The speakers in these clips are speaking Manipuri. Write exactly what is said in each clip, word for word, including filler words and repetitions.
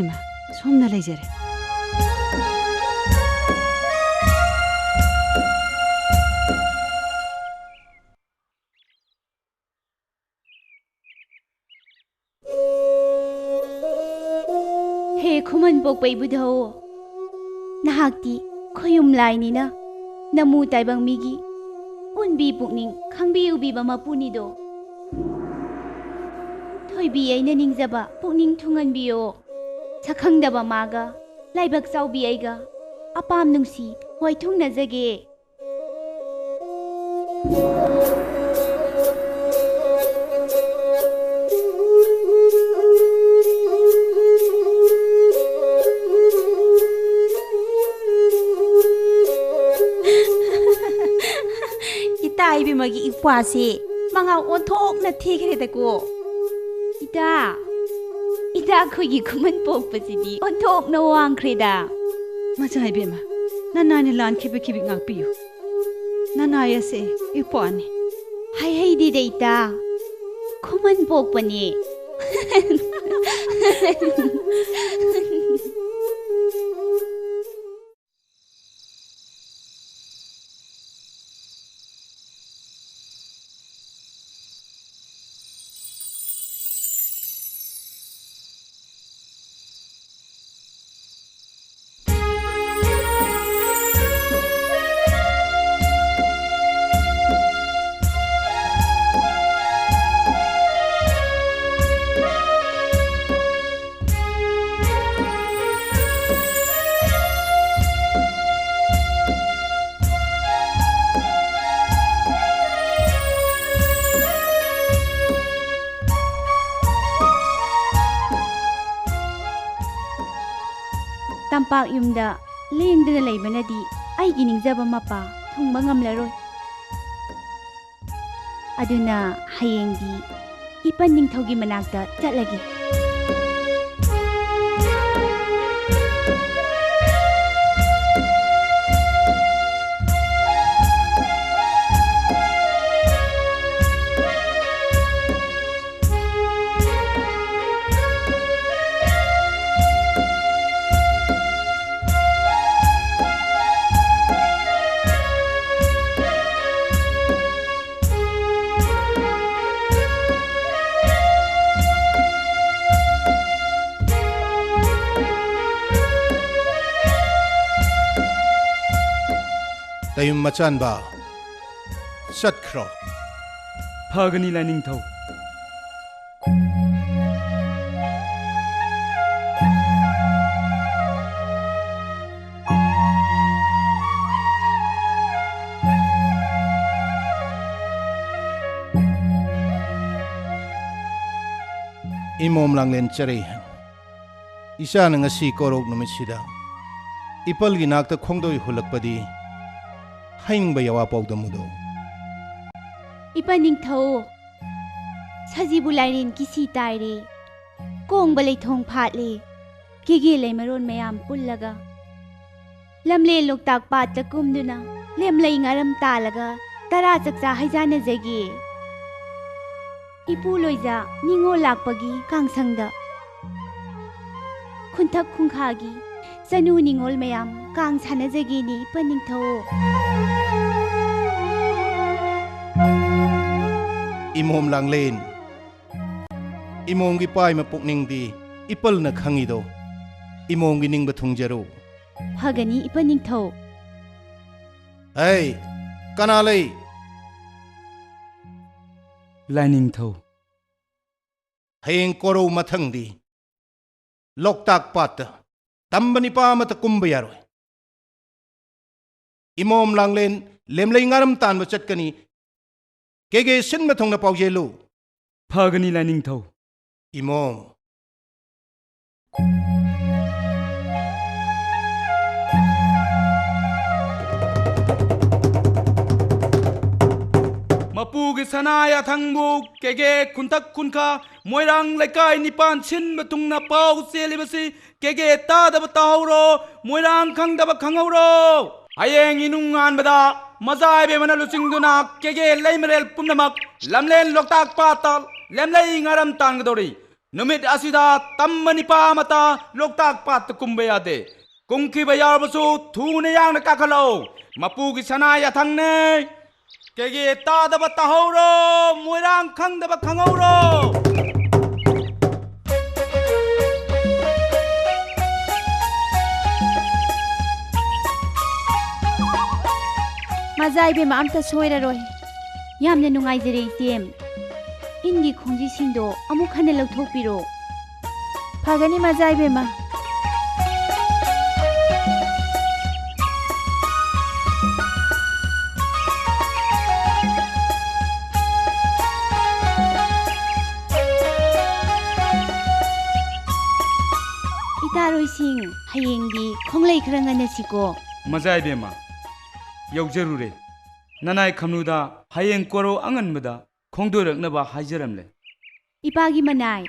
ꯏꯃꯥ, ꯁꯣꯝꯗ ꯂꯩꯖꯔꯦ꯫ ꯍꯦ ꯈꯨꯃꯟ ꯄꯣꯛꯄ ꯏꯕꯨꯙꯧ, ꯅꯍꯥꯛꯇꯤ ꯈꯣꯌꯨꯝ ꯂꯥꯏꯅꯤꯅ ꯅꯃꯨ ꯇꯥꯏꯕꯪ ꯃꯤꯒꯤ ꯄꯨꯟꯕꯤ ꯄꯨꯛꯅꯤꯡ ꯈꯪꯕꯤ ꯎꯕꯤꯕ ꯃꯄꯨꯅꯤꯗꯣ꯫ ꯊꯣꯏꯕꯤ ꯑꯩꯅ ꯅꯤꯡꯖꯕ ꯄꯨꯛꯅꯤꯡ ꯊꯨꯡꯍꯟꯕꯤꯌꯣ꯫ ꯁꯛꯈꯪꯗꯕ ꯃꯥꯒ ꯂꯥꯏꯕꯛ ꯆꯥꯎꯕꯤ ꯑꯩꯒ ꯑꯄꯥꯝ ꯅꯨꯡꯁꯤ ꯋꯥꯏꯊꯨꯡꯅꯖꯒꯦ꯫ ꯏꯇꯥ ꯏꯕꯦꯝꯃꯒꯤ ꯏꯄ꯭ꯋꯥꯁꯦ ꯃꯉꯥ ꯑꯣꯟꯊꯣꯛꯅ ꯊꯤꯈ꯭ꯔꯦꯗꯀꯣ꯫ ꯏꯇꯥ, ꯏꯇꯥ ꯑꯩꯈꯣꯏꯒꯤ ꯈꯨꯃꯟ ꯄꯣꯛꯄꯁꯤꯗꯤ ꯑꯣꯟꯊꯣꯛꯅ ꯋꯥꯡꯈ꯭ꯔꯦꯗ꯫ ꯃꯆꯥ ꯏꯕꯦꯝꯃ, ꯅꯅꯥꯏꯅ ꯂꯥꯟꯈꯤꯕ ꯈꯤꯕꯤꯛ ꯉꯥꯛꯄꯤꯌꯨ꯫ ꯅꯅꯥꯏ ꯑꯁꯦ ꯏꯄ꯭ꯋꯥꯅꯤ꯫ ꯍꯥꯏꯍꯩꯗꯦꯗ ꯏꯇꯥ, ꯈꯨꯃꯟ ꯄꯣꯛꯄꯅꯦ꯫ ꯇꯝꯄꯥꯛ ꯌꯨꯝꯗ ꯂꯦꯡꯗꯅ ꯂꯩꯕꯅꯗꯤ ꯑꯩꯒꯤ ꯅꯤꯡꯖꯕ ꯃꯄꯥ ꯊꯨꯡꯕ ꯉꯝꯂꯔꯣꯏ꯫ ꯑꯗꯨꯅ ꯍꯌꯦꯡꯗꯤ ꯏꯄꯟ ꯅꯤꯡꯊꯧꯒꯤ ꯃꯅꯥꯛꯇ ꯆꯠꯂꯒꯦ꯫ ꯇꯌꯨꯝ ꯃꯆꯥꯟꯕ, ꯆꯠꯈ꯭ꯔꯣ꯫ ꯐꯒꯅꯤ, ꯂꯥꯏꯅꯤꯡꯊꯧ꯫ ꯏꯃꯣꯝ ꯂꯥꯡꯂꯦꯟ ꯆꯔꯩꯍꯟ, ꯏꯆꯥꯅ ꯉꯁꯤ ꯀꯣꯔꯧ ꯅꯨꯃꯤꯠꯁꯤꯗ ꯏꯄꯜꯒꯤ ꯅꯥꯛꯇ ꯈꯣꯡꯗꯣꯏ ꯍꯨꯜꯂꯛꯄꯗꯤ ꯍꯥꯏꯅꯤꯡꯕ ꯌꯥꯋꯥ ꯄꯥꯎꯗꯝꯃꯨꯗꯣ꯫ ꯏꯄꯟ ꯅꯤꯡꯊꯧ, ꯁꯖꯤꯕꯨ ꯂꯥꯏꯔꯦꯟ ꯀꯤꯁꯤ ꯇꯥꯏꯔꯦ, ꯀꯣꯡꯕ ꯂꯩꯊꯣꯡ ꯐꯥꯠꯂꯦ, ꯀꯦꯒꯦ ꯂꯩꯃꯔꯣꯟ ꯃꯌꯥꯝ ꯄꯨꯜꯂꯒ ꯂꯝꯂꯦꯟ ꯂꯣꯛꯇꯥꯛ ꯄꯥꯠꯇ ꯀꯨꯝꯗꯨꯅ ꯂꯦꯝꯂꯩ ꯉꯥꯔꯝ ꯇꯥꯜꯂꯒ ꯇꯔꯥ ꯆꯥꯛꯆꯥ ꯍꯩꯖꯥꯟꯅꯖꯒꯦ꯫ ꯏꯄꯨ ꯂꯣꯏꯖ ꯅꯤꯉꯣꯜ ꯂꯥꯛꯄꯒꯤ ꯀꯥꯡꯁꯪꯗ ꯈꯨꯟꯊꯛ ꯈꯨꯡꯈꯥꯒꯤ ꯆꯅꯨ ꯅꯤꯉꯣꯜ ꯃꯌꯥꯝ ꯀꯥꯡ ꯁꯥꯟꯅꯖꯒꯦꯅꯦ ꯏꯄꯟ ꯅꯤꯡꯊꯧ꯫ ꯏꯃꯣꯝ ꯂꯥꯡꯂꯦꯟ, ꯏꯃꯣꯝꯒꯤ ꯄꯥꯏꯃ ꯄꯨꯛꯅꯤꯡꯗꯤ ꯏꯄꯜꯅ ꯈꯪꯉꯤꯗꯣ꯫ ꯏꯃꯣꯝꯒꯤ ꯅꯤꯡꯕ ꯊꯨꯡꯖꯔꯨ꯫ ꯐꯒꯅꯤ ꯏꯄꯟ ꯅꯤꯡꯊꯧ꯫ ꯍꯩ, ꯀꯅꯥ ꯂꯩ? ꯂꯥꯏꯅꯤꯡꯊꯧ꯫ ꯍꯌꯦꯡ ꯀꯣꯔꯧ ꯃꯊꯪꯗꯤ ꯂꯣꯛꯇꯥꯛ ꯄꯥꯠꯇ ꯇꯝꯕ ꯅꯤꯄꯥ ꯑꯃꯠꯇ ꯀꯨꯝꯕ ꯌꯥꯔꯣꯏ꯫ ꯏꯃꯣꯝ ꯂꯥꯡꯂꯦꯟ ꯂꯦꯝꯂꯩ ꯉꯥꯔꯝ ꯇꯥꯟꯕ ꯆꯠꯀꯅꯤ꯫ ꯀꯦꯒꯦ ꯁꯤꯟꯕ ꯊꯨꯡꯅ ꯄꯥꯎꯖꯦꯜꯂꯨ꯫ ꯐꯒꯅꯤ ꯂꯥꯏꯅꯤꯡꯊꯧ꯫ ꯏꯃꯣꯝ꯫ ꯃꯄꯨꯒꯤ ꯁꯅꯥ ꯌꯥꯊꯪꯕꯨ ꯀꯦꯒꯦ ꯈꯨꯟꯊꯛ ꯈꯨꯟꯈꯥ ꯃꯣꯏꯔꯥꯡ ꯂꯩꯀꯥꯏ ꯅꯤꯄꯥꯟ ꯁꯤꯟꯕ ꯊꯨꯡꯅ ꯄꯥꯎ ꯆꯦꯜꯂꯤꯕꯁꯤ ꯀꯦꯒꯦ ꯇꯥꯗꯕ ꯇꯥꯍꯧꯔꯣ, ꯃꯣꯏꯔꯥꯡ ꯈꯪꯗꯕ ꯈꯪꯍꯧꯔꯣ꯫ ꯍꯌꯦꯡ ꯏꯅꯨꯡ ꯉꯥꯟꯕꯗ ꯃꯖꯥ ꯏꯕꯦꯝꯃꯅ ꯂꯨꯆꯤꯡꯗꯨꯅ ꯀꯦꯒꯦ ꯂꯩꯃꯔꯦꯜ ꯄꯨꯝꯅꯃꯛ ꯂꯝꯂꯦꯟ ꯂꯣꯛꯇꯥꯛ ꯄꯥꯠꯇ ꯂꯦꯝꯂꯩ ꯉꯥꯔꯝ ꯇꯥꯟꯒꯗꯧꯔꯤ꯫ ꯅꯨꯃꯤꯠ ꯑꯁꯤꯗ ꯇꯝꯕ ꯅꯤꯄꯥ ꯑꯃꯠꯇ ꯂꯣꯛꯇꯥꯛ ꯄꯥꯠꯇ ꯀꯨꯝꯕ ꯌꯥꯗꯦ꯫ ꯀꯨꯝꯈꯤꯕ ꯌꯥꯎꯔꯕꯁꯨ ꯊꯨꯅ ꯌꯥꯡꯅ ꯀꯥꯈꯠꯂꯛꯎ꯫ ꯃꯄꯨꯒꯤ ꯁꯅꯥ ꯌꯥꯊꯪꯅꯦ꯫ ꯀꯦꯒꯦ ꯇꯥꯗꯕ ꯇꯥꯍꯧꯔꯣ, ꯃꯣꯏꯔꯥꯡ ꯈꯪꯗꯕ ꯈꯪꯍꯧꯔꯣ꯫ ꯃꯖꯥ ꯏꯕꯦꯝꯃ, ꯑꯝꯇ ꯁꯣꯏꯔꯔꯣꯏ꯫ ꯌꯥꯝꯅ ꯅꯨꯡꯉꯥꯏꯖꯔꯦ, ꯏꯆꯦꯝ꯫ ꯏꯟꯒꯤ ꯈꯣꯡꯖꯤꯁꯤꯡꯗꯣ ꯑꯃꯨꯛ ꯍꯟꯅ ꯂꯧꯊꯣꯛꯄꯤꯔꯣ꯫ ꯐꯒꯅꯤ, ꯃꯖꯥ ꯏꯕꯦꯝꯃ꯫ ꯏꯇꯥꯔꯣꯏꯁꯤꯡ, ꯍꯌꯦꯡꯗꯤ ꯈꯣꯡꯂꯩ ꯈꯔ ꯉꯟꯅꯁꯤꯀꯣ꯫ ꯃꯖꯥ ꯏꯕꯦꯝꯃ, ꯌꯧꯖꯔꯨꯔꯦ꯫ ꯅꯅꯥꯏ ꯈꯝꯅꯨꯗ ꯍꯌꯦꯡ ꯀꯣꯔꯧ ꯑꯉꯟꯕꯗ ꯈꯣꯡꯗꯣꯏꯔꯛꯅꯕ ꯍꯥꯏꯖꯔꯝꯂꯦ꯫ ꯏꯄꯥꯒꯤ ꯃꯅꯥꯏ,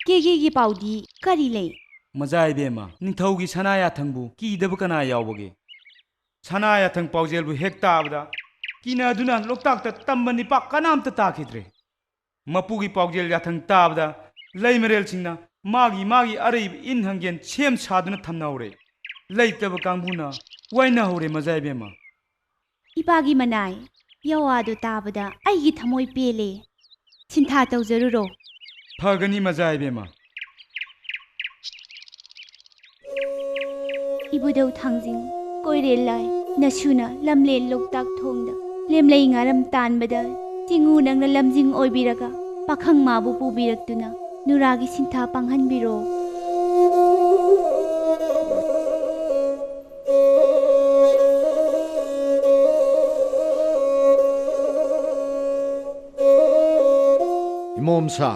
ꯀꯦꯒꯦꯒꯤ ꯄꯥꯎꯗꯤ ꯀꯔꯤ ꯂꯩ? ꯃꯖꯥ ꯏꯕꯦꯝꯃ, ꯅꯤꯡꯊꯧꯒꯤ ꯁꯅꯥ ꯌꯥꯊꯪꯕꯨ ꯀꯤꯗꯕ ꯀꯅꯥ ꯌꯥꯎꯕꯒꯦ? ꯁꯅꯥ ꯌꯥꯊꯪ ꯄꯥꯎꯖꯦꯜꯕꯨ ꯍꯦꯛ ꯇꯥꯕꯗ ꯀꯤꯅꯗꯨꯅ ꯂꯣꯛꯇꯥꯛꯇ ꯇꯝꯕ ꯅꯤꯄꯥ ꯀꯅꯥꯝꯇ ꯇꯥꯈꯤꯗ꯭ꯔꯦ꯫ ꯃꯄꯨꯒꯤ ꯄꯥꯎꯖꯦꯜ ꯌꯥꯊꯪ ꯇꯥꯕꯗ ꯂꯩꯃꯔꯦꯜꯁꯤꯡꯅ ꯃꯥꯒꯤ ꯃꯥꯒꯤ ꯑꯔꯩꯕ ꯏꯟ ꯍꯪꯒꯦꯟ ꯁꯦꯝ ꯁꯥꯗꯨꯅ ꯊꯝꯅꯍꯧꯔꯦ꯫ ꯂꯩꯇꯕ ꯀꯥꯡꯕꯨꯅ ꯋꯥꯏꯅꯍꯧꯔꯦ, ꯃꯖꯥ ꯏꯕꯦꯝꯃ꯫ ꯏꯄꯥꯒꯤ ꯃꯅꯥꯏ, ꯌꯥꯋꯥꯗꯣ ꯇꯥꯕꯗ ꯑꯩꯒꯤ ꯊꯃꯣꯏ ꯄꯦꯜꯂꯦ꯫ ꯁꯤꯟꯊꯥ ꯇꯧꯖꯔꯨꯔꯣ꯫ ꯐꯒꯅꯤ, ꯃꯖꯥ ꯏꯕꯦꯝꯃ꯫ ꯏꯕꯨꯙꯧ ꯊꯥꯡꯖꯤꯡ, ꯀꯣꯏꯔꯦꯜ ꯂꯥꯏ, ꯅꯁꯨꯅ ꯂꯝꯂꯦꯟ ꯂꯣꯛꯇꯥꯛ ꯊꯣꯡꯗ ꯂꯦꯝꯂꯩ ꯉꯥꯔꯝ ꯇꯥꯟꯕꯗ ꯆꯤꯡꯉꯨ ꯅꯪꯅ ꯂꯝꯖꯤꯡ ꯑꯣꯏꯕꯤꯔꯒ ꯄꯥꯈꯪ ꯃꯥꯕꯨ ꯄꯨꯕꯤꯔꯛꯇꯨꯅ ꯅꯨꯔꯥꯒꯤ ꯁꯤꯟꯊꯥ ꯄꯥꯡꯍꯟꯕꯤꯔꯣ꯫ ꯏꯃꯣꯝꯁꯥ,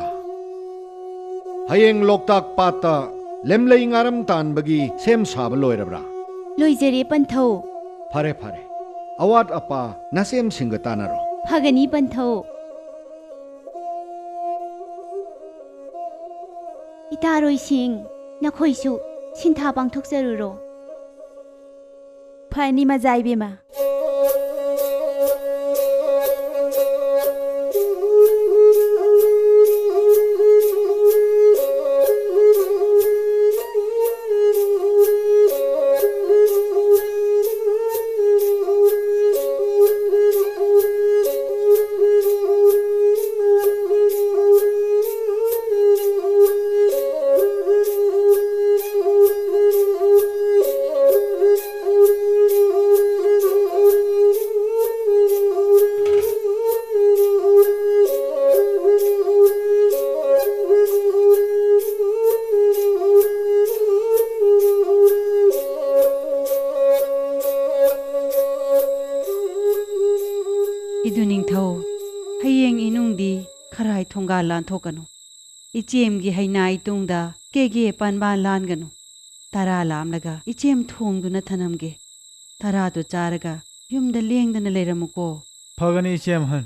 ꯍꯌꯦꯡ ꯂꯣꯛꯇꯥꯛ ꯄꯥꯠꯇ ꯂꯦꯝꯂꯩ ꯉꯥꯔꯝ ꯇꯥꯟꯕꯒꯤ ꯁꯦꯝ ꯁꯥꯕ ꯂꯣꯏꯔꯕ꯭ꯔꯥ? ꯂꯣꯏꯖꯔꯦ, ꯄꯟꯊꯧ꯫ ꯐꯔꯦ, ꯐꯔꯦ꯫ ꯑꯋꯥꯠ ꯑꯄꯥ ꯅꯁꯦꯝꯁꯤꯡꯒ ꯇꯥꯟꯅꯔꯣ꯫ ꯐꯒꯅꯤ, ꯄꯟꯊꯧ꯫ ꯏꯇꯥꯔꯣꯏꯁꯤꯡ, ꯅꯈꯣꯏꯁꯨ ꯁꯤꯟꯊꯥ ꯄꯥꯡꯊꯣꯛꯆꯔꯨꯔꯣ꯫ ꯐꯅꯤ, ꯃꯖꯥ ꯏꯕꯦꯝꯃ꯫ ꯊꯣꯡꯒꯥꯜ ꯂꯥꯟꯊꯣꯛꯀꯅꯨ꯫ ꯏꯆꯦꯝꯒꯤ ꯍꯩꯅꯥꯏ ꯇꯨꯡꯗ ꯀꯦꯒꯦ ꯄꯥꯟꯕꯥꯟ ꯂꯥꯟꯒꯅꯨ꯫ ꯇꯔꯥ ꯂꯥꯝꯂꯒ ꯏꯆꯦꯝ ꯊꯣꯡꯗꯨꯅ ꯊꯅꯝꯒꯦ꯫ ꯇꯔꯥꯗꯨ ꯆꯥꯔꯒ ꯌꯨꯝꯗ ꯂꯦꯡꯗꯅ ꯂꯩꯔꯝꯃꯨꯀꯣ꯫ ꯐꯒꯅꯤ, ꯏꯆꯦꯝ ꯑꯍꯟ꯫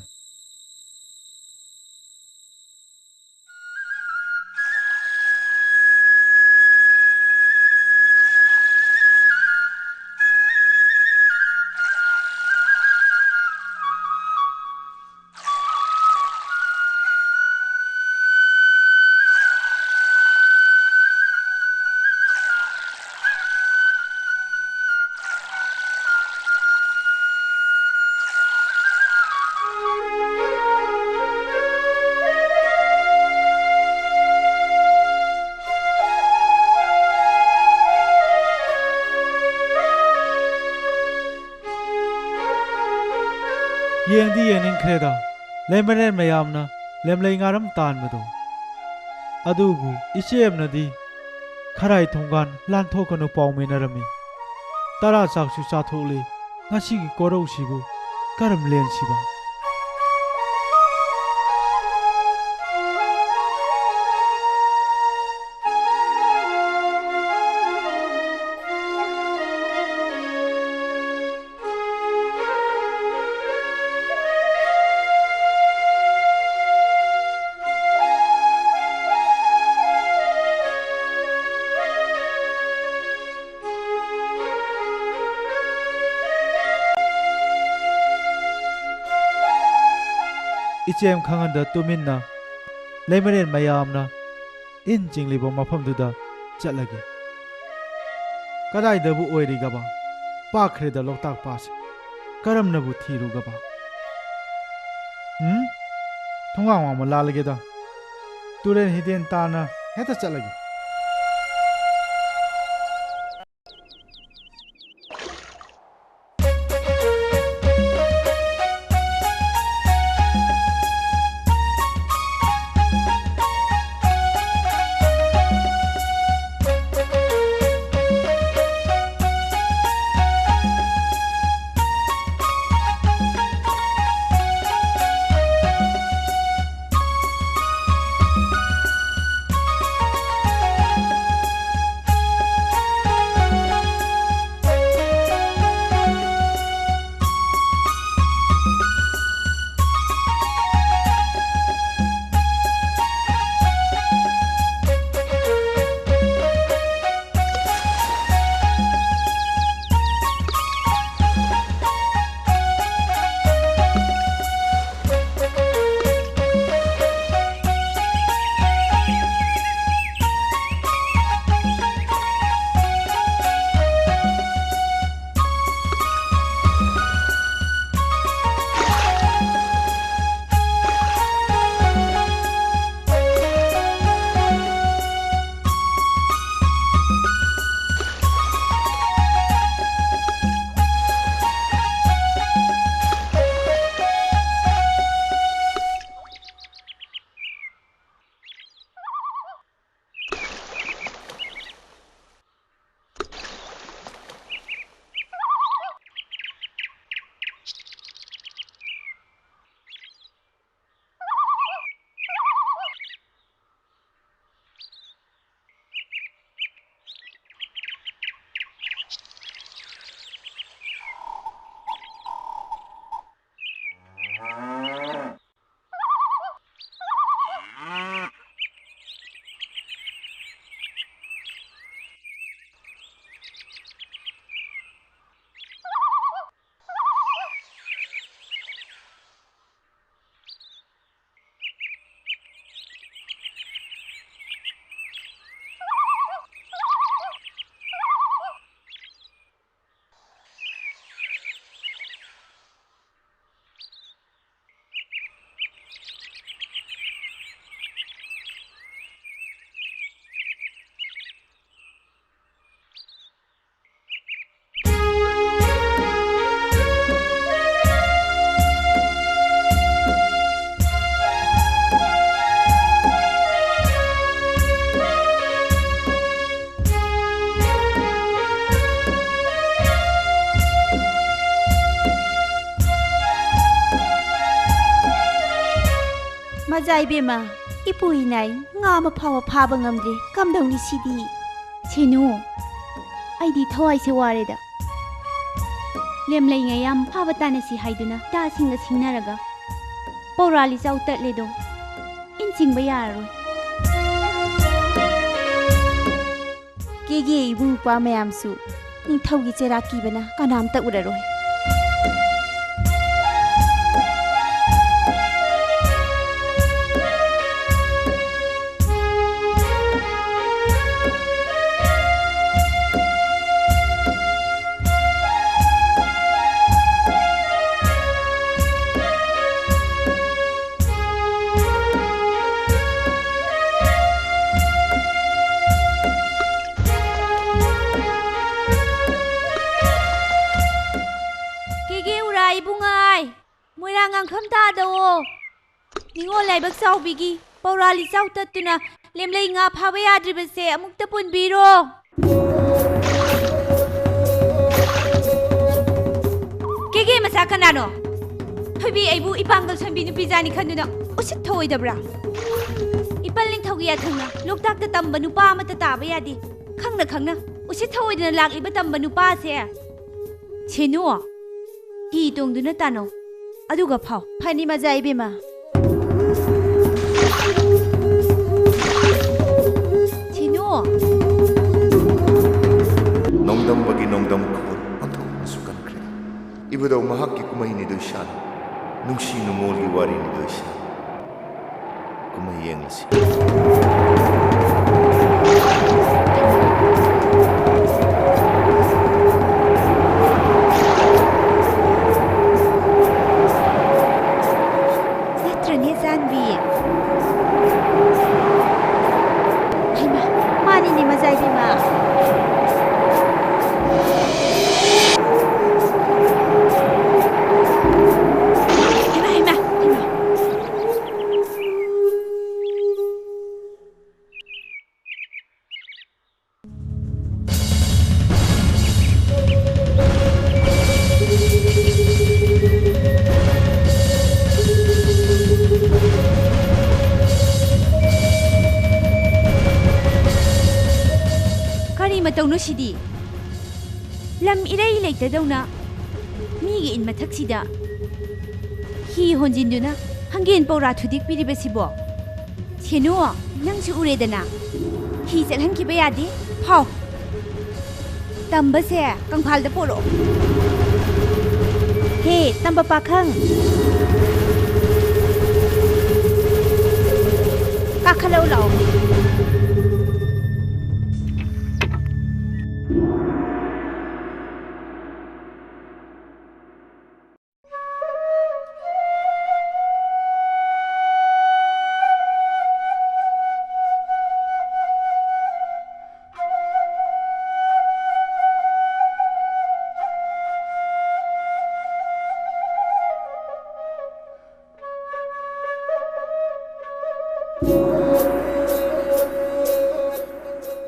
ꯌꯦꯡꯗꯤ ꯌꯦꯡꯅꯤꯡꯈ꯭ꯔꯦꯗ, ꯂꯩꯃꯔꯦꯟ ꯃꯌꯥꯝꯅ ꯂꯦꯝꯂꯩ ꯉꯥꯔꯝ ꯇꯥꯟꯕꯗꯣ꯫ ꯑꯗꯨꯕꯨ ꯏꯆꯦꯝꯅꯗꯤ ꯈꯔꯥꯏ ꯊꯣꯡꯒꯥꯟ ꯂꯥꯟꯊꯣꯛꯀꯅꯨ ꯄꯥꯎꯃꯤꯟꯅꯔꯝꯃꯤ꯫ ꯇꯔꯥ ꯆꯥꯛꯁꯨ ꯆꯥꯊꯣꯛꯂꯤ꯫ ꯉꯁꯤꯒꯤ ꯀꯣꯔꯧꯁꯤꯕꯨ ꯀꯔꯝ ꯂꯦꯟꯁꯤꯕ? ꯏꯆꯦꯝ ꯈꯪꯍꯟꯗ ꯇꯨꯃꯤꯟꯅ ꯂꯩꯃꯔꯦꯟ ꯃꯌꯥꯝꯅ ꯏꯟ ꯆꯤꯡꯂꯤꯕ ꯃꯐꯝꯗꯨꯗ ꯆꯠꯂꯒꯦ꯫ ꯀꯗꯥꯏꯗꯕꯨ ꯑꯣꯏꯔꯤꯒꯕ? ꯄꯥꯛꯈ꯭ꯔꯦꯗ ꯂꯣꯛꯇꯥꯛ ꯄꯥꯠꯁꯦ꯫ ꯀꯔꯝꯅꯕꯨ ꯊꯤꯔꯨꯒꯕ? ꯎꯝ? ꯊꯣꯡꯒꯥꯡ ꯋꯥꯡꯃ ꯂꯥꯜꯂꯒꯦꯗ꯫ ꯇꯨꯔꯦꯟ ꯍꯤꯗꯦꯟ ꯇꯥꯅ ꯍꯦꯛꯇ ꯆꯠꯂꯒꯦ꯫ ꯏꯆꯥ ꯏꯕꯦꯝꯃ, ꯏꯄꯨ ꯏꯅꯥꯏ ꯉꯥ ꯑꯃ ꯐꯥꯎꯕ ꯐꯥꯕ ꯉꯝꯗ꯭ꯔꯦ꯫ ꯀꯝꯗꯧꯅꯤ ꯁꯤꯗꯤ? ꯁꯤꯅꯨ, ꯑꯩꯗꯤ ꯊꯋꯥꯏꯁꯦ ꯋꯥꯔꯦꯗ꯫ ꯂꯦꯝꯂꯩ ꯉꯥ ꯌꯥꯝ ꯐꯥꯕ ꯇꯥꯅꯁꯤ ꯍꯥꯏꯗꯨꯅ ꯏꯇꯥꯁꯤꯡꯒ ꯁꯤꯡꯅꯔꯒ ꯄꯧꯔꯥ ꯂꯤꯆꯥꯎ ꯇꯠꯂꯦꯗꯣ꯫ ꯏꯟ ꯆꯤꯡꯕ ꯌꯥꯔꯔꯣꯏ꯫ ꯀꯦꯒꯦ ꯏꯕꯨꯡ ꯏꯄ꯭ꯋꯥ ꯃꯌꯥꯝꯁꯨ ꯅꯤꯡꯊꯧꯒꯤ ꯆꯩꯔꯥꯛ ꯀꯤꯕꯅ ꯀꯅꯥꯝꯇ ꯎꯔꯔꯣꯏ꯫ ꯀꯦꯒꯦ ꯎꯔꯥ ꯏꯕꯨꯡꯉꯥꯏ, ꯃꯣꯏꯔꯥꯡ ꯉꯥꯡꯐꯝ ꯇꯥꯗꯑꯣ꯫ ꯅꯤꯉꯣꯜ ꯂꯥꯏꯕꯛ ꯆꯥꯎꯕꯤꯒꯤ ꯄꯧꯔꯥ ꯂꯤꯆꯥꯎ ꯇꯠꯇꯨꯅ ꯂꯦꯝꯂꯩ ꯉꯥ ꯐꯥꯕ ꯌꯥꯗ꯭ꯔꯤꯕꯁꯦ ꯑꯃꯨꯛꯇ ꯄꯨꯟꯕꯤꯔꯣ꯫ ꯀꯦꯒꯦ ꯃꯆꯥ ꯀꯅꯥꯅꯣ? ꯊꯣꯏꯕꯤ ꯑꯩꯕꯨ ꯏꯄꯥꯡꯒꯜ ꯁꯣꯟꯕꯤ ꯅꯨꯄꯤꯖꯥꯅꯤ ꯈꯟꯗꯨꯅ ꯎꯁꯤꯠ ꯊꯧꯑꯣꯏꯗꯕ꯭ꯔꯥ? ꯏꯄꯜ ꯅꯤꯡꯊꯧꯒꯤ ꯌꯥꯊꯪꯅ ꯂꯣꯛꯇꯥꯛꯇ ꯇꯝꯕ ꯅꯨꯄꯥ ꯑꯃꯠꯇ ꯇꯥꯕ ꯌꯥꯗꯦ꯫ ꯈꯪꯅ ꯈꯪꯅ ꯎꯁꯤꯠ ꯊꯧꯑꯣꯏꯗꯅ ꯂꯥꯛꯂꯤꯕ ꯇꯝꯕ ꯅꯨꯄꯥꯁꯦ꯫ ꯁꯤꯅꯨ, ꯍꯤ ꯇꯣꯡꯗꯨꯅ ꯇꯥꯅꯧ, ꯑꯗꯨꯒ ꯐꯥꯎ꯫ ꯐꯅꯤ ꯃꯖꯥ ꯏꯕꯦꯝꯃ꯫ ꯁꯤꯅꯨ꯫ ꯅꯣꯡꯗꯝꯕꯒꯤ ꯅꯣꯡꯗꯝ ꯈꯣꯜ ꯑꯣꯟꯊꯣꯛꯅꯁꯨ ꯀꯟꯈ꯭ꯔꯦ꯫ ꯏꯕꯨꯙꯧ ꯃꯍꯥꯛꯀꯤ ꯀꯨꯝꯍꯩꯅꯤꯗꯣ ꯏꯁꯥꯅ꯫ ꯅꯨꯡꯁꯤ ꯅꯨꯡꯉꯣꯜꯒꯤ ꯋꯥꯔꯤꯅꯤꯗꯣ ꯏꯁꯥꯅ꯫ ꯀꯨꯝꯍꯩ ꯌꯦꯡꯂꯁꯤ꯫ ꯅꯠꯇ꯭ꯔꯅꯦ, ꯖꯥꯟꯕꯤ? ꯍꯩꯃꯥ, ꯃꯥꯅꯤꯅꯦ, ꯃꯖꯥ ꯏꯕꯦꯝꯃ꯫ ꯍꯩꯃꯥ, ꯍꯩꯃꯥ, ꯍꯩꯃꯥ꯫ ꯃꯇꯧꯅꯣ ꯁꯤꯗꯤ? ꯂꯝ ꯏꯔꯩ ꯂꯩꯇꯗꯧꯅ ꯃꯤꯒꯤ ꯏꯟ ꯃꯊꯛꯁꯤꯗ ꯍꯤ ꯍꯣꯟꯖꯤꯟꯗꯨꯅ ꯍꯪꯒꯦꯟ ꯄꯧꯔꯥ ꯊꯨꯗꯦꯛꯄꯤꯔꯤꯕꯁꯤꯕꯣ? ꯁꯦꯅꯨ, ꯅꯪꯁꯨ ꯎꯔꯦꯗꯅ꯫ ꯍꯤ ꯆꯠꯍꯟꯈꯤꯕ ꯌꯥꯗꯦ꯫ ꯐꯥꯎ꯫ ꯇꯝꯕꯁꯦ ꯀꯪꯐꯥꯜꯗ ꯄꯣꯔꯛꯑꯣ꯫ ꯍꯦ, ꯇꯝꯕ ꯄꯥꯈꯪ꯫ ꯀꯥꯈꯠꯂꯛꯎ ꯂꯥꯛꯑꯣ꯫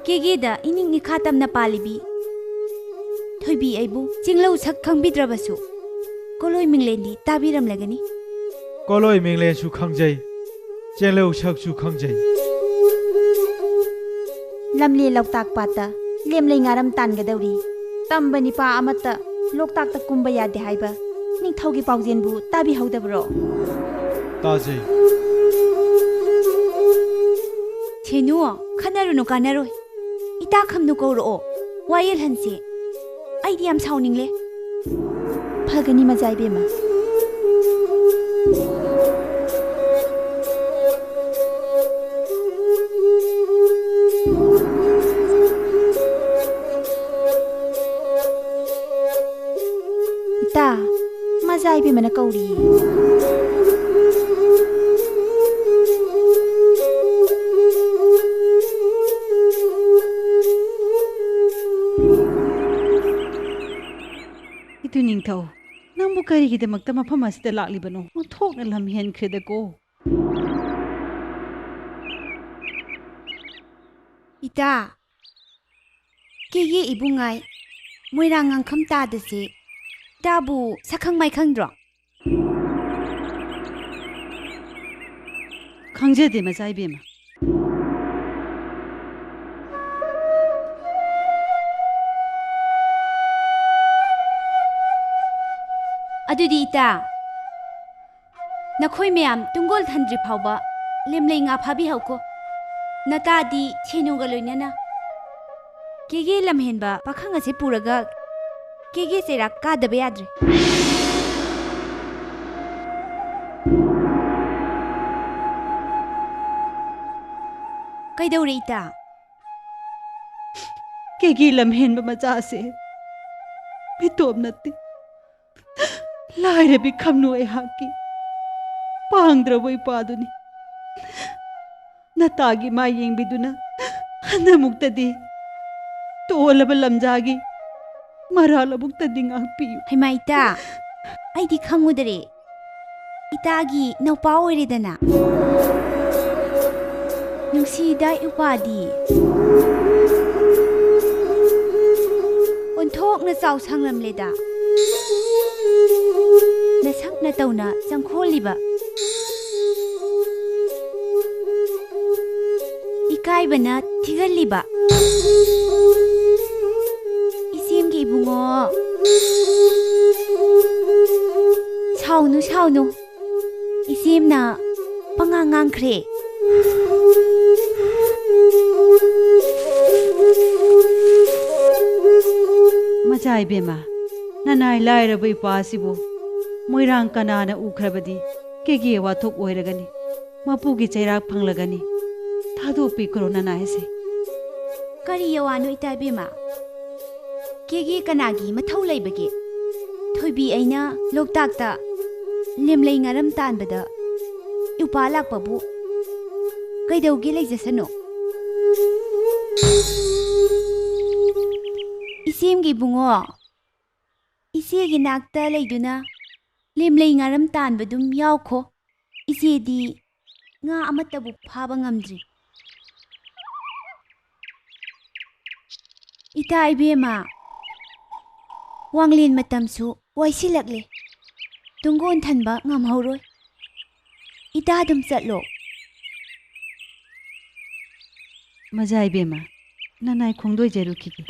ꯀꯦꯒꯦꯗ ꯏꯅꯤꯡ ꯏꯈꯥ ꯇꯝꯅ ꯄꯥꯜꯂꯤꯕꯤ ꯊꯣꯏꯕꯤ ꯑꯩꯕꯨ ꯆꯤꯡꯂꯧ ꯁꯛ ꯈꯪꯕꯤꯗ꯭ꯔꯕꯁꯨ ꯀꯣꯂꯣꯏ ꯃꯤꯡꯂꯦꯟꯗꯤ ꯇꯥꯕꯤꯔꯝꯂꯒꯅꯤ꯫ ꯀꯣꯂꯣꯏ ꯃꯤꯡꯂꯦꯟꯁꯨ ꯈꯪꯖꯩ, ꯆꯦꯡꯂꯧ ꯁꯛꯁꯨ ꯈꯪꯖꯩ꯫ ꯂꯝꯂꯦ ꯂꯣꯛꯇꯥꯛ ꯄꯥꯠꯇ ꯂꯦꯝꯂꯩ ꯉꯥꯔꯝ ꯇꯥꯟꯒꯗꯧꯔꯤ꯫ ꯇꯝꯕ ꯅꯤꯄꯥ ꯑꯃꯠꯇ ꯂꯣꯛꯇꯥꯛꯇ ꯀꯨꯝꯕ ꯌꯥꯗꯦ ꯍꯥꯏꯕ ꯅꯤꯡꯊꯧꯒꯤ ꯄꯥꯎꯖꯦꯜꯕꯨ ꯇꯥꯕꯤꯍꯧꯗꯕ꯭ꯔꯣ? ꯇꯥꯖꯩ꯫ ꯁꯦꯅꯨ, ꯈꯟꯅꯔꯨꯅꯨ, ꯀꯥꯟꯅꯔꯣꯏ꯫ ꯏꯇꯥ ꯈꯝꯅꯨ ꯀꯧꯔꯛꯑꯣ, ꯋꯥ ꯌꯦꯜꯍꯟꯁꯦ꯫ ꯑꯩꯗꯤ ꯌꯥꯝ ꯁꯥꯎꯅꯤꯡꯂꯦ꯫ ꯐꯒꯅꯤ, ꯃꯆꯥ ꯏꯕꯦꯝꯃ꯫ ꯏꯇꯥ, ꯃꯆꯥ ꯏꯕꯦꯝꯃꯅ ꯀꯧꯔꯤꯌꯦ꯫ ꯏꯇꯨ ꯅꯤꯡꯊꯧ, ꯅꯪꯕꯨ ꯀꯔꯤꯒꯤꯗꯃꯛꯇ ꯃꯐꯝ ꯑꯁꯤꯗ ꯂꯥꯛꯂꯤꯕꯅꯣ? ꯑꯣꯟꯊꯣꯛꯅ ꯂꯝ ꯍꯦꯟꯈ꯭ꯔꯦꯗꯀꯣ꯫ ꯏꯇꯥ, ꯀꯦꯒꯦ ꯏꯕꯨꯡꯉꯥꯏ, ꯃꯣꯏꯔꯥꯡ ꯉꯥꯡꯈꯝ ꯇꯥꯗꯁꯦ꯫ ꯏꯇꯥꯕꯨ ꯁꯛꯈꯪ ꯃꯥꯏꯈꯪꯗ꯭ꯔꯣ? ꯈꯪꯖꯗꯦ, ꯃꯆꯥ ꯏꯕꯦꯝꯃ꯫ ꯑꯗꯨꯗꯤ ꯏꯇꯥ, ꯅꯈꯣꯏ ꯃꯌꯥꯝ ꯇꯨꯡꯒꯣꯜ ꯊꯟꯗ꯭ꯔꯤ ꯐꯥꯎꯕ ꯂꯦꯝꯂꯩ ꯉꯥ ꯐꯥꯕꯤꯍꯧꯈꯣ꯫ ꯅꯇꯥꯗꯤ ꯁꯦꯅꯨꯒ ꯂꯣꯏꯅꯅ ꯀꯦꯒꯦ ꯂꯝꯍꯦꯟꯕ ꯄꯥꯈꯪ ꯑꯁꯦ ꯄꯨꯔꯒ ꯀꯦꯒꯦ ꯆꯩꯔꯥꯛ ꯀꯥꯗꯕ ꯌꯥꯗ꯭ꯔꯦ꯫ ꯀꯩꯗꯧꯔꯦ ꯏꯇꯥ? ꯀꯦꯒꯦ ꯂꯝꯍꯦꯟꯕ ꯃꯆꯥꯁꯦ ꯃꯤꯇꯣꯞ ꯅꯠꯇꯦ꯫ ꯂꯥꯏꯔꯕꯤ ꯈꯝꯅꯨ ꯑꯩꯍꯥꯛꯀꯤ ꯄꯥꯡꯗ꯭ꯔꯕ ꯏꯄꯥꯗꯨꯅꯤ꯫ ꯅꯇꯥꯒꯤ ꯃꯥꯏ ꯌꯦꯡꯕꯤꯗꯨꯅ ꯍꯟꯗꯃꯨꯛꯇꯗꯤ ꯇꯣꯜꯂꯕ ꯂꯝꯖꯥꯒꯤ ꯃꯔꯥꯜ ꯂꯧꯕꯨꯛꯇꯗꯤ ꯉꯥꯛꯄꯤꯌꯨ꯫ ꯍꯩꯃꯥ ꯏꯇꯥ, ꯑꯩꯗꯤ ꯈꯪꯉꯨꯗꯔꯦ꯫ ꯏꯇꯥꯒꯤ ꯅꯧꯄꯥ ꯑꯣꯏꯔꯦꯗꯅ꯫ ꯅꯨꯡꯁꯤꯗ ꯏꯄꯥꯗꯤ꯫ ꯑꯣꯟꯊꯣꯛꯅ ꯆꯥꯎ ꯁꯥꯡꯂꯝꯂꯦꯗ꯫ ꯅꯁꯛ ꯅꯇꯧꯅ ꯆꯪꯈꯣꯜꯂꯤꯕ꯫ ꯏꯀꯥꯏꯕꯅ ꯊꯤꯒꯜꯂꯤꯕ꯫ ꯏꯆꯦꯝꯒꯤ ꯏꯕꯨꯡꯉꯣ꯫ ꯁꯥꯎꯅꯨ, ꯁꯥꯎꯅꯨ꯫ ꯏꯆꯦꯝꯅ ꯄꯉꯥꯡ ꯉꯥꯡꯈ꯭ꯔꯦ꯫ ꯃꯆꯥ ꯏꯕꯦꯝꯃ, ꯅꯅꯥꯏ ꯂꯥꯏꯔꯕ ꯏꯄꯥꯁꯤꯕꯨ ꯃꯣꯏꯔꯥꯡ ꯀꯅꯥꯅ ꯎꯈ꯭ꯔꯕꯗꯤ ꯀꯦꯒꯦ ꯋꯥꯊꯣꯛ ꯑꯣꯏꯔꯒꯅꯤ꯫ ꯃꯄꯨꯒꯤ ꯆꯩꯔꯥꯛ ꯐꯪꯂꯒꯅꯤ꯫ ꯊꯥꯗꯣꯛꯄꯤꯈ꯭ꯔꯣ ꯅꯅꯥꯏꯁꯦ꯫ ꯀꯔꯤ ꯌꯋꯥꯅꯣ ꯏꯇꯥ ꯏꯕꯦꯝꯃ? ꯀꯦꯒꯦ ꯀꯅꯥꯒꯤ ꯃꯊꯧ ꯂꯩꯕꯒꯦ? ꯊꯣꯏꯕꯤ ꯑꯩꯅ ꯂꯣꯛꯇꯥꯛꯇ ꯂꯦꯝꯂꯩ ꯉꯥꯔꯝ ꯇꯥꯟꯕꯗ ꯏꯄꯥ ꯂꯥꯛꯄꯕꯨ ꯀꯩꯗꯧꯒꯦ ꯂꯩꯖꯁꯅꯨ꯫ ꯏꯆꯦꯝꯒꯤ ꯏꯕꯨꯡꯉꯣ, ꯏꯆꯦꯒꯤ ꯅꯥꯛꯇ ꯂꯩꯗꯨꯅ ꯂꯦꯝꯂꯩ ꯉꯥꯔꯝ ꯇꯥꯟꯕꯗꯨꯝ ꯌꯥꯎꯈꯣ꯫ ꯏꯆꯦꯗꯤ ꯉꯥ ꯑꯃꯠꯇꯕꯨ ꯐꯥꯕ ꯉꯝꯗ꯭ꯔꯤ꯫ ꯏꯇꯥ ꯏꯕꯦꯝꯃ, ꯋꯥꯡꯂꯦꯟ ꯃꯇꯝꯁꯨ ꯋꯥꯏꯁꯤꯜꯂꯛꯂꯦ꯫ ꯇꯨꯡꯒꯣꯟ ꯊꯟꯕ ꯉꯝꯍꯧꯔꯣꯏ꯫ ꯏꯇꯥ ꯑꯗꯨꯝ ꯆꯠꯂꯣ꯫ ꯃꯖꯥ ꯏꯕꯦꯝꯃ, ꯅꯅꯥꯏ ꯈꯣꯡꯗꯣꯏꯖꯔꯨꯈꯤꯒꯦ꯫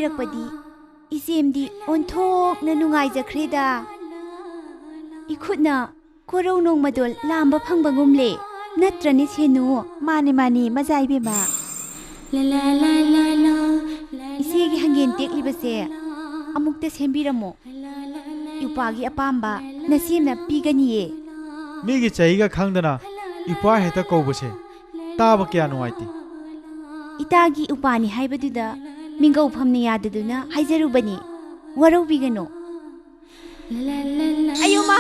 ꯍꯥꯏꯔꯛꯄꯗꯤ ꯏꯆꯦꯝꯗꯤ ꯑꯣꯟꯊꯣꯛꯅ ꯅꯨꯡꯉꯥꯏꯖꯈ꯭ꯔꯦꯗ꯫ ꯏꯈꯨꯠꯅ ꯀꯣꯔꯧ ꯅꯣꯡꯃꯗꯣꯜ ꯂꯥꯝꯕ ꯐꯪꯕꯒꯨꯝꯂꯦ, ꯅꯠꯇ꯭ꯔꯅꯦ ꯁꯦꯅꯨ? ꯃꯥꯅꯤ, ꯃꯥꯅꯤ, ꯃꯖꯥ ꯏꯕꯦꯝꯃ꯫ ꯏꯆꯦꯒꯤ ꯍꯪꯒꯦꯟ ꯇꯦꯛꯂꯤꯕꯁꯦ ꯑꯃꯨꯛꯇ ꯁꯦꯝꯕꯤꯔꯝꯃꯣ꯫ ꯏꯄ꯭ꯋꯥꯒꯤ ꯑꯄꯥꯝꯕ ꯅꯁꯦꯝꯅ ꯄꯤꯒꯅꯤꯌꯦ꯫ ꯃꯤꯒꯤ ꯆꯍꯤꯒ ꯈꯪꯗꯅ ꯏꯄ꯭ꯋꯥ ꯍꯦꯛꯇ ꯀꯧꯕꯁꯦ ꯇꯥꯕ ꯀꯌꯥ ꯅꯨꯡꯉꯥꯏꯇꯦ꯫ ꯏꯇꯥꯒꯤ ꯎꯄꯥꯅꯤ ꯍꯥꯏꯕꯗꯨꯗ ꯃꯤꯡꯒꯧꯐꯝꯅ ꯌꯥꯗꯗꯨꯅ ꯍꯥꯏꯖꯔꯨꯕꯅꯤ꯫ ꯋꯥꯔꯧꯕꯤꯒꯅꯨ꯫ ꯑꯌꯣꯃꯥ!